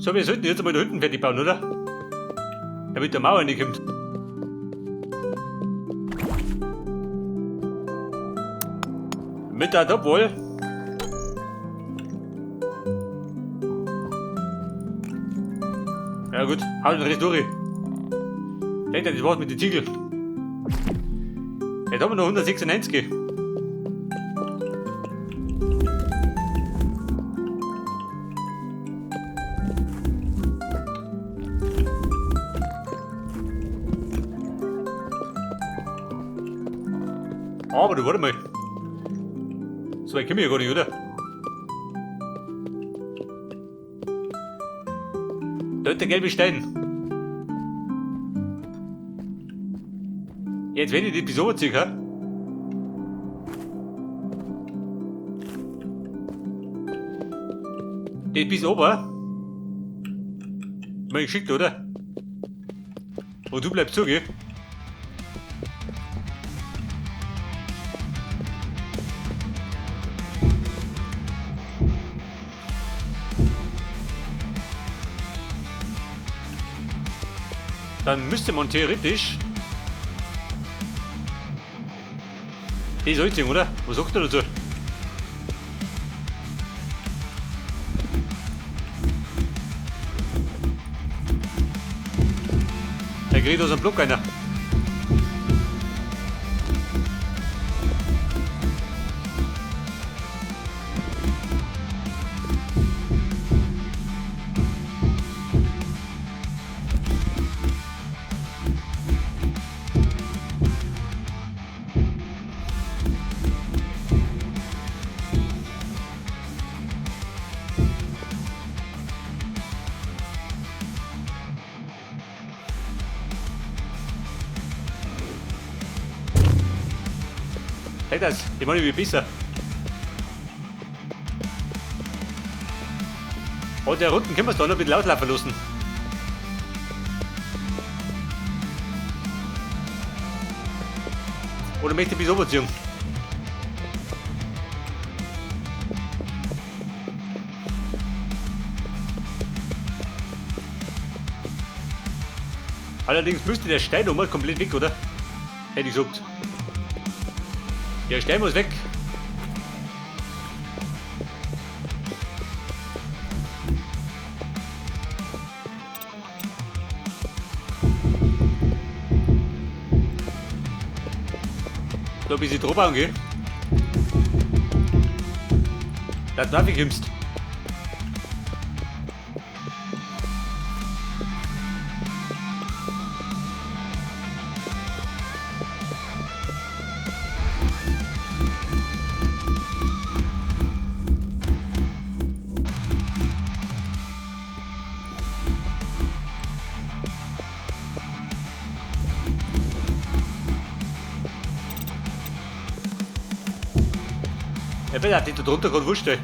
So, wir sollten jetzt einmal da hinten fertig bauen, oder? Damit der Mauer nicht kommt. Mit der Topwall. Ja gut, hau den Rest durch. Denkt an das Wort mit den Ziegel. Jetzt haben wir noch 196. Aber du, warte mal. So weit kommen wir ja gar nicht, oder? Da ist der gelbe Stein. Jetzt, wenn ich die bis oben ziehe, hä? Das bis oben. Mal geschickt, oder? Und du bleibst zu, gell? Dann müsste man theoretisch die soll oder? Was sagt er dazu? Der kriegt aus dem Block einer. Hey, das, ich meine, wie besser. Und der Runden können wir es da noch ein bisschen auslaufen lassen. Oder möchte ich bis oben ziehen? Allerdings müsste der Stein nochmal komplett weg, oder? Hätte ich gesagt. Der Stein muss weg. Da bis ich drauf angehe. Da darf ich kommst. Ich bin auch nicht da drunter gerade wurscht, ey.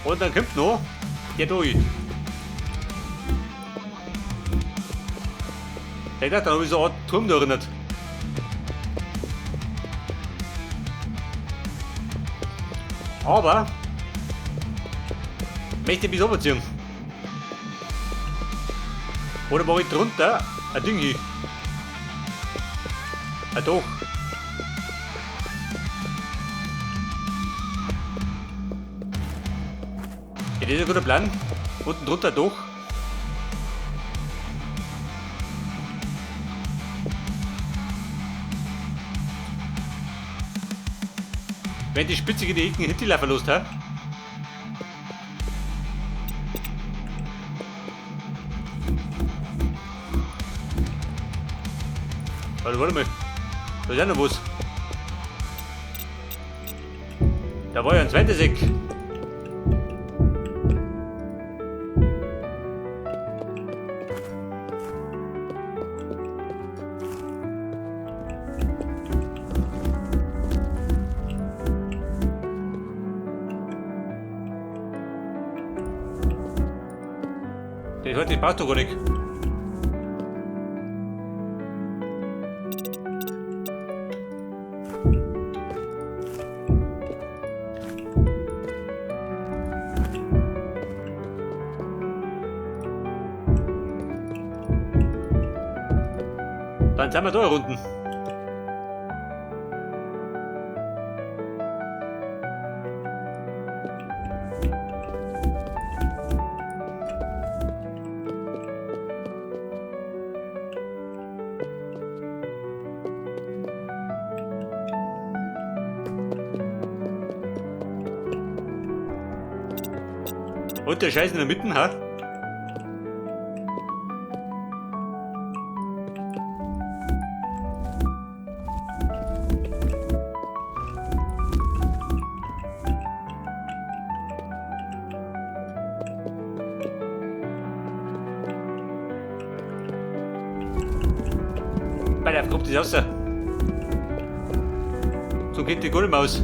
Und dann kommt noch der durch. Ich dachte, da habe ich so einen Turm da erinnert. Aber möchte ich bis oben ziehen. Oder mache ich drunter ein Ding hin? Ein Dach. Ja, das ist ein guter Plan. Unten drunter ein Dach. Wenn die Spitze in die Ecken hinterlaufen lässt, hä? Warte, warte mal. Da ist ja noch was. Da war ja ein zweites Eck. Das hat, das passt doch gar nicht. Dann sind wir da unten. Und der Scheiß in der Mitte, ha? Bei der kommt das raus. So geht die gar nicht mehr aus.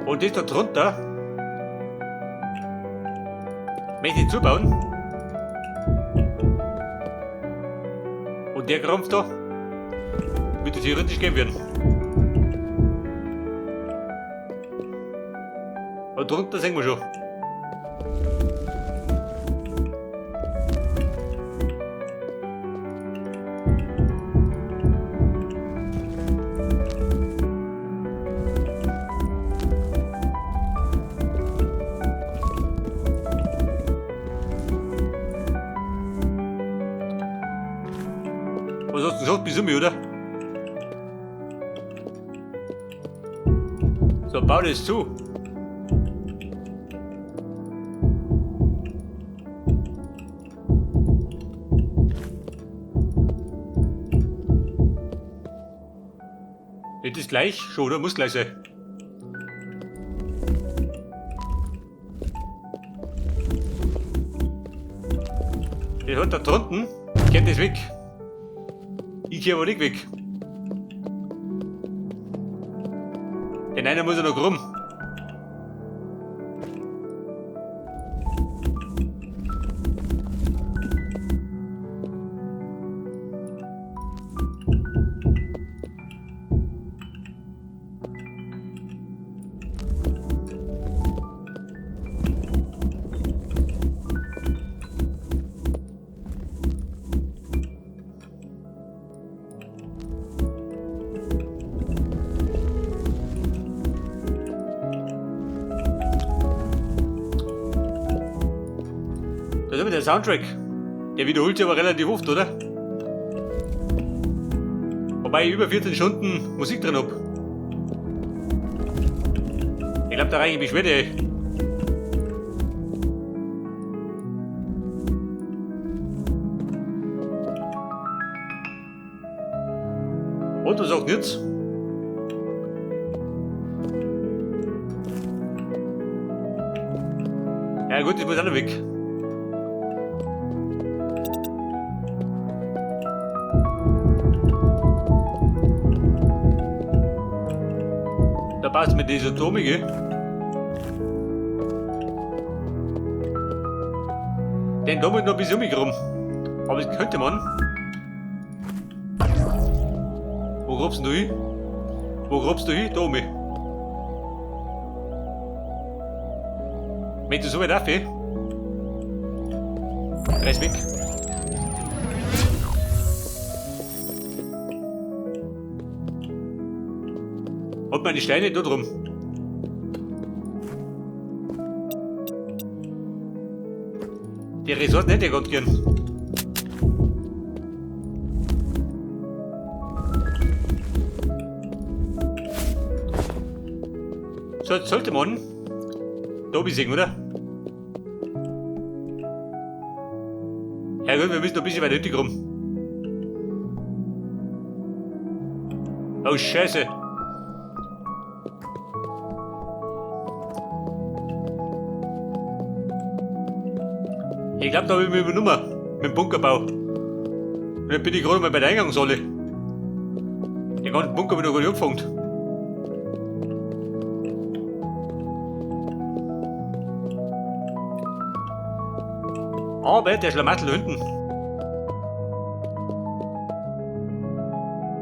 Und das da drunter möchte ich zubauen. Und der Krampf da wird theoretisch gehen werden. Und drunter sehen wir schon. Was hast du gesagt? Bist du mir, oder? So, bau das zu. Ist das gleich? Schon, oder? Muss gleich sein. Der hat da drunten, geht das weg. Ich geh aber nicht weg. Den einen muss er noch rum. Da ist immer der Soundtrack. Der wiederholt sich aber relativ oft, oder? Wobei ich über 14 Stunden Musik drin hab. Ich glaub, da reiche ich Beschwerde, ey. Und was sagt jetzt? Ja gut, ich muss auch noch weg. Da passt mit dieser Atomige. Den da muss noch ein bisschen rum. Aber das könnte man. Wo grabst du hin? Wo grabst du hin? Da oben. Wenn du so weit rauf, reiß weg. Hat meine Steine da drum. Die Ressourcen hätte ich ganz gern. So, sollte man da besiegen, oder? Ja gut, wir müssen noch ein bisschen weiter hinten rum. Oh Scheiße. Ich glaube, da habe ich mich übernommen. Mit dem Bunkerbau. Und dann bin ich gerade mal bei der Eingangshalle. Den ganzen Bunker habe ich noch gar nicht angefangen. Aber der Schlamassel hinten.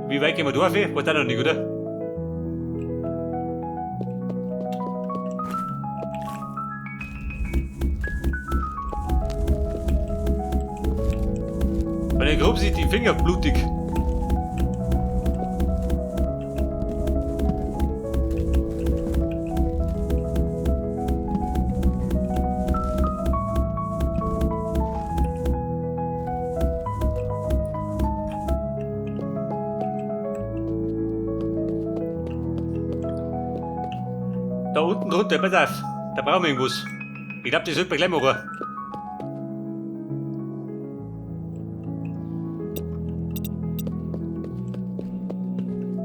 Wie weit gehen wir da auf? Weiß auch noch nicht, oder? Bei der Gruppe sind die Finger blutig. Da unten drunter, pass auf, da brauchen wir irgendwas. Ich glaub, das sollte man gleich machen.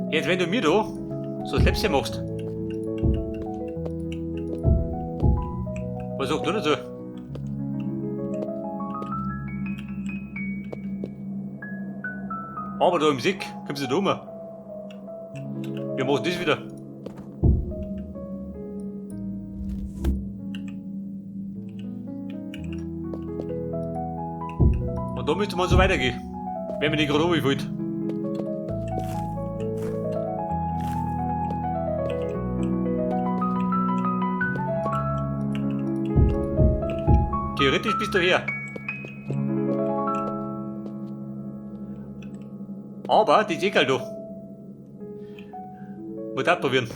Jetzt, wenn du mir da so ein Läppchen machst. Was sagst du dazu? Aber da im Sick kommst du da rum. Wir machen das wieder. Und da müsste man so weitergehen, wenn man nicht gerade runterfällt. Theoretisch bist du her. Aber die ist egal da. Muss auch probieren.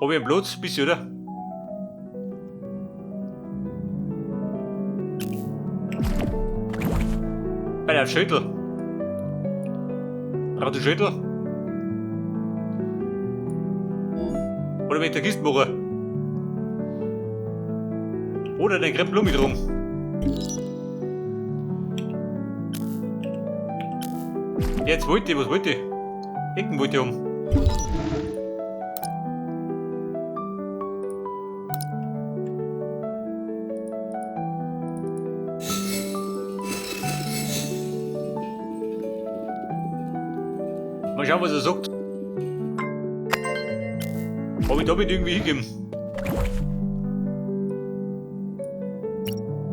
Hab ich einen Platz? Bisschen, oder? Bei der Schüttel. Braucht du Schüttel? Oder mit der Kiste machen? Oder den Krempel mit rum. Jetzt wollte ich, was wollte ich? Ecken wollte ich um. Mal schauen, was er sagt. Hab ich damit irgendwie hingegeben?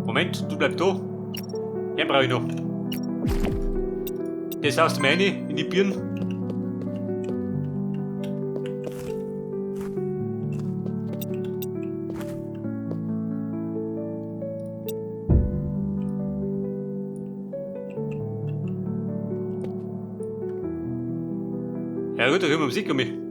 Moment, du bleib da. Den brauch ich noch. Das haust du mir rein in die Birnen. Ja gut, da können wir Musik kommen.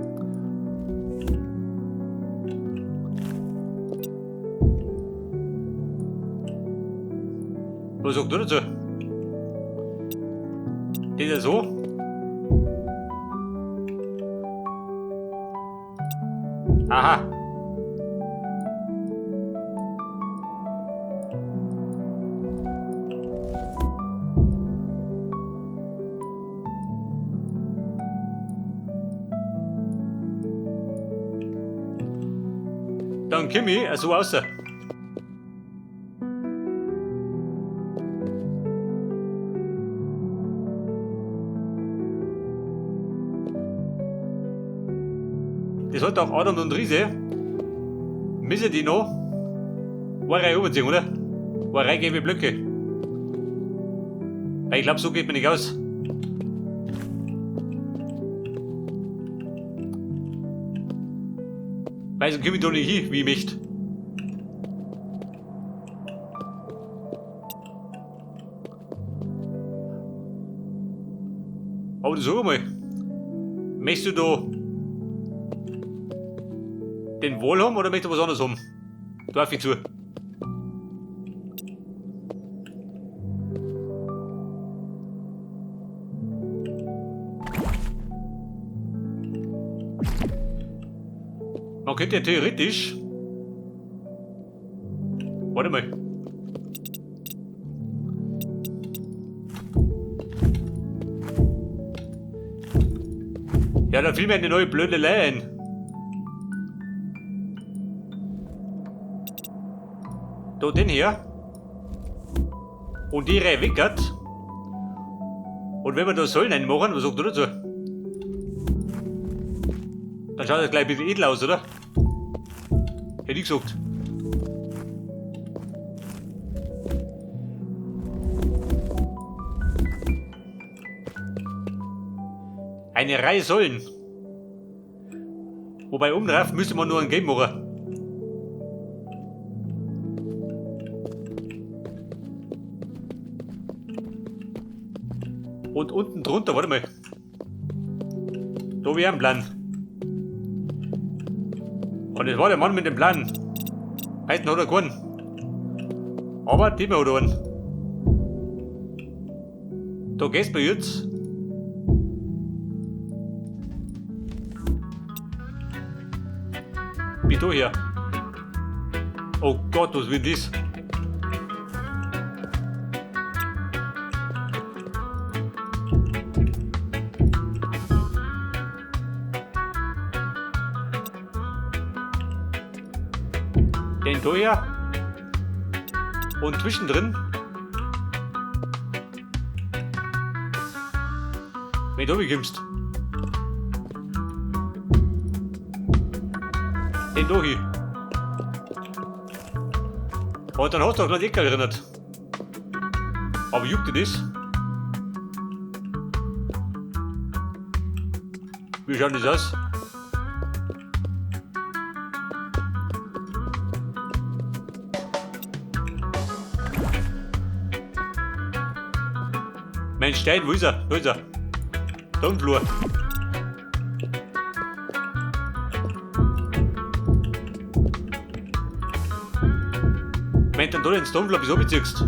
Was sagt du dazu? Das ist ja so. Aha. Dann komm ich so raus. Das hat auch Adam und Riese. Müssen die noch eine Reihe überziehen, oder? Eine Reihe gelbe Blöcke. Weil ich glaub, so geht man nicht aus. Weil so komme ich da nicht hin, wie ich möchte. Aber du sag mal, möchtest du da den Wall haben oder möchtest du was anderes haben? Darf ich zu? Man könnte ja theoretisch. Warte mal. Ja, da fiel mir eine neue Blödelei ein. Da, den hier. Und die Reihe weckert. Und wenn wir da Säulen einmachen, was sagt du dazu? Dann schaut das gleich ein bisschen edel aus, oder? Hätte ich gesagt. Eine Reihe Säulen. Wobei oben drauf müsste man nur einen Game machen. Und unten drunter, warte mal. Da wäre ein Plan. Und das war der Mann mit dem Plan. Heißt hat er keinen. Aber dem hat er einen. Da gehst du jetzt. Wie da her? Oh Gott, was wird das? Den da her. Und zwischendrin. Wenn du kommst. Den da hier. Und dann hast du auch gleich Ecke erinnert. Aber juckt dir das? Wie schaut das aus? Mein Stein, wo ist er? Da ist er. Da im Flur. Wenn du dann da den Stonefloor bis oben ziehst.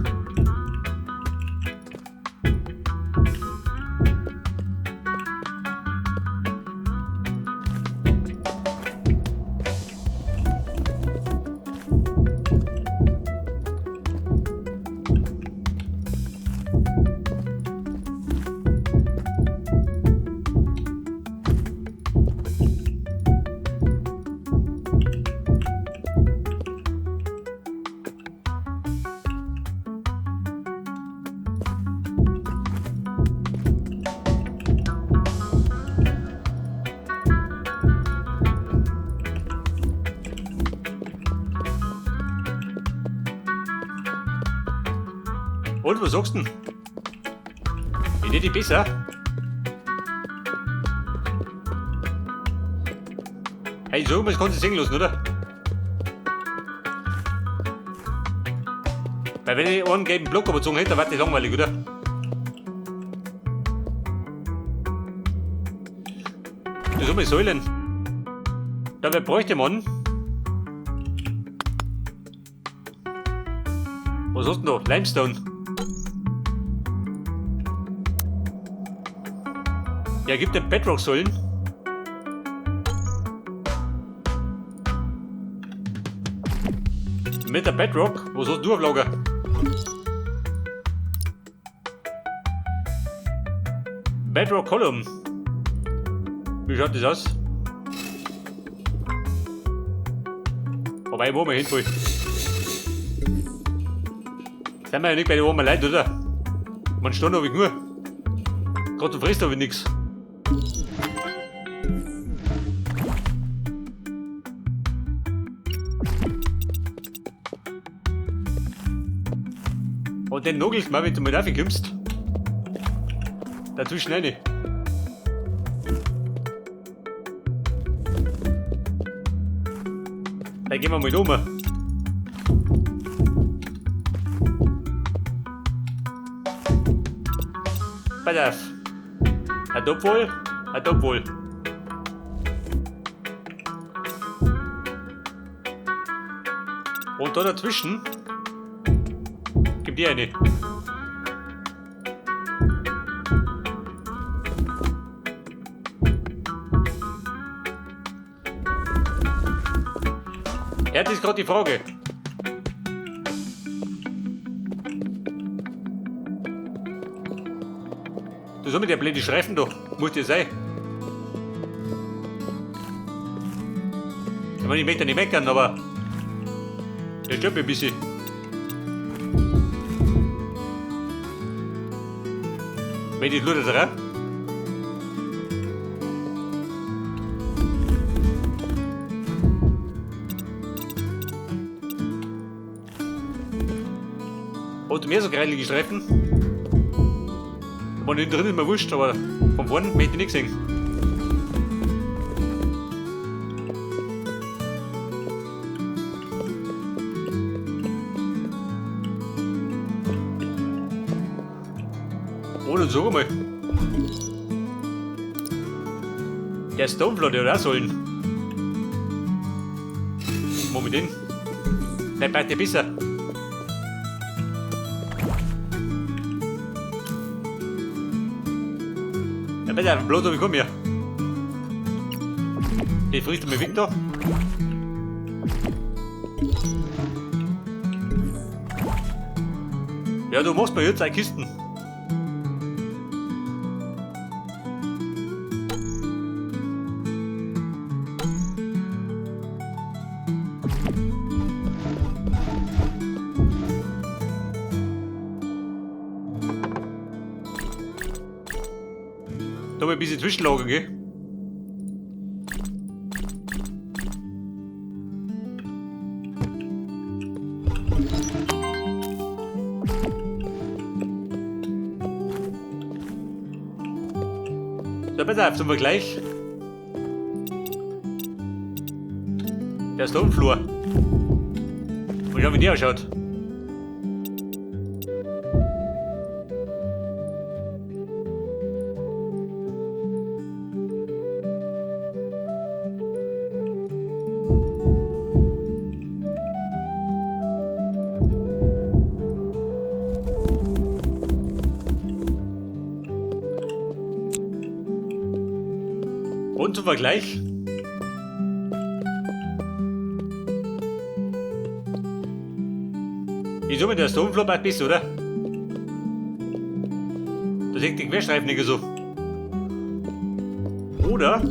Und, was sagst du denn? Ich hätte die besser. Hey, so was kannst du singen lassen, oder? Weil wenn ich einen gelben Block überzogen hätte, dann wäre das langweilig, oder? Das sind Säulen. Dabei bräuchte man. Was hast du denn da? Limestone. Ja, gibt den Bedrock-Säulen. Mit der Bedrock? Was hast du auf Lager? Bedrock Column. Wie schaut das aus? Wobei, wo wir hin wollen. Sind wir ja nicht bei den armen Leuten, oder? Man Stunde hab ich nur. Gerade zum Fressen hab ich nix. Und den nagelst du mal, wenn du mal raufkommst. Dazwischen rein. Dann gehen wir mal um. Pass auf. Ein Topfwohl, ein Topfwohl. Und da dazwischen gibt die eine. Ja, das ist gerade die Frage. Du soll mit der blöde Streifen da. Muss das sein. Ich meine, ich möchte nicht meckern, aber der stört mich ein bisschen. Wenn die Leute dran. Hat mehr so kreilige Streifen. Da war hinten drin ist mir wurscht, aber von vorne möchte ich nicht sehen. Oh, dann sag mal. Der Stonefloor, der hat auch sollen. Moment den. Der passt ja besser. Ja, besser, bloß ich komm hier. Den frisst du mir weg da. Ja, du machst mir jetzt eine Kisten. Da mal ein bisschen zwischenlagern, gell? So, pass auf, zum Vergleich. Der Stonefloor. Mal schauen, wie der ausschaut. Und zum Vergleich. Ich suche mit der Stonefloor bald besser, oder? Da sieht die Querstreifen nicht so. Oder?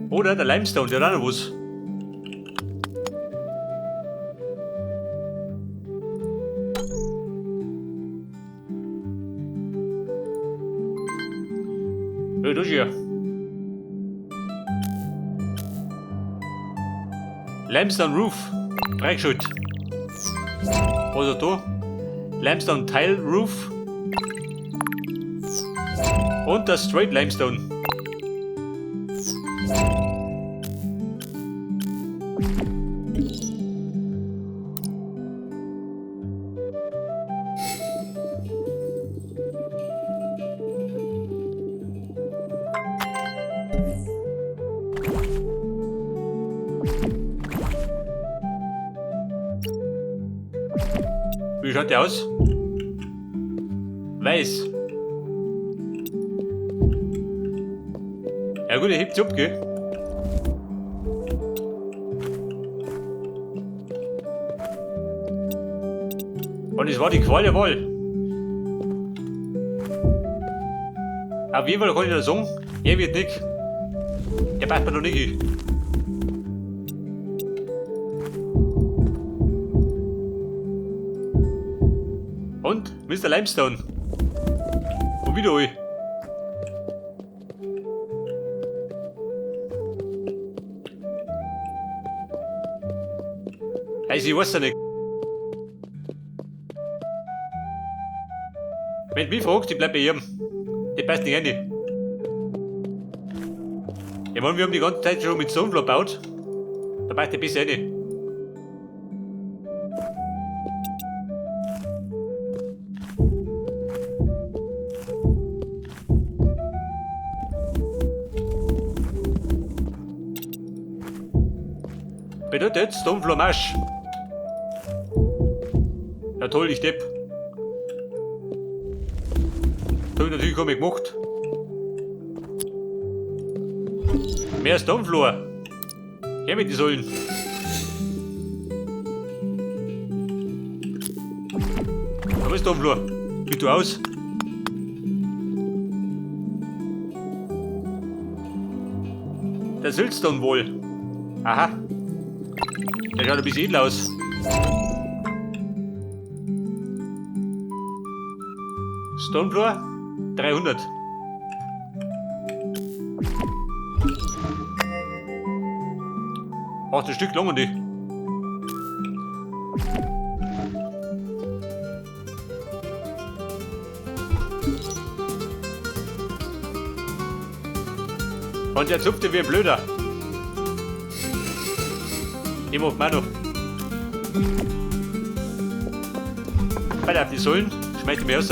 Oder der Limestone, der hat auch noch was. Ja, das hier. Limestone Roof. Freigeschaltet. Was ist da? Limestone Tile Roof. Und das Straight Limestone. Wie schaut der aus? Weiß. Ja gut, er hebt sich ab, gell? Und es war die Qual der Wahl. Auf jeden Fall kann ich da sagen, er wird nicht. Der passt mir noch nicht hin. Und Mister Limestone. Und wieder all. Also ich weiß ja nicht. Wenn du mich fragst, ich bleib bei ihm. Der passt nicht rein. Ich meine, wir haben die ganze Zeit schon mit Stonefloor gebaut. Da passt der besser rein. Bedeutet Stonefloor Marsch. Ja toll, ich Depp. Das hab ich natürlich gar nicht gemacht. Mehr Stonefloor. Her mit die Säulen. Da ist Stonefloor. Wie du aus? Der Siltstone wohl. Aha. Der schaut ein bisschen edel aus. Stonefloor 300. Ach, das Stück lange nicht. Und der zupfte wie ein Blöder. Ich mach mal noch. Weiter auf die Säulen, schmeißt mich raus.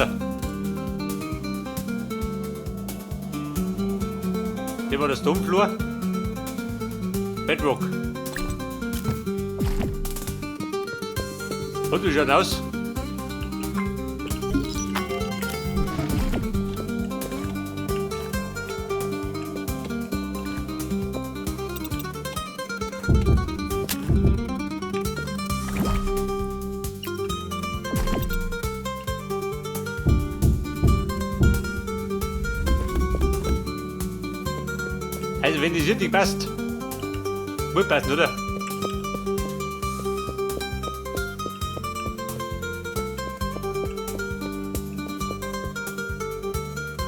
Der war der Stonefloor. Bedrock. Und wie schaut aus? Also wenn die richtig passt, muss passen, oder?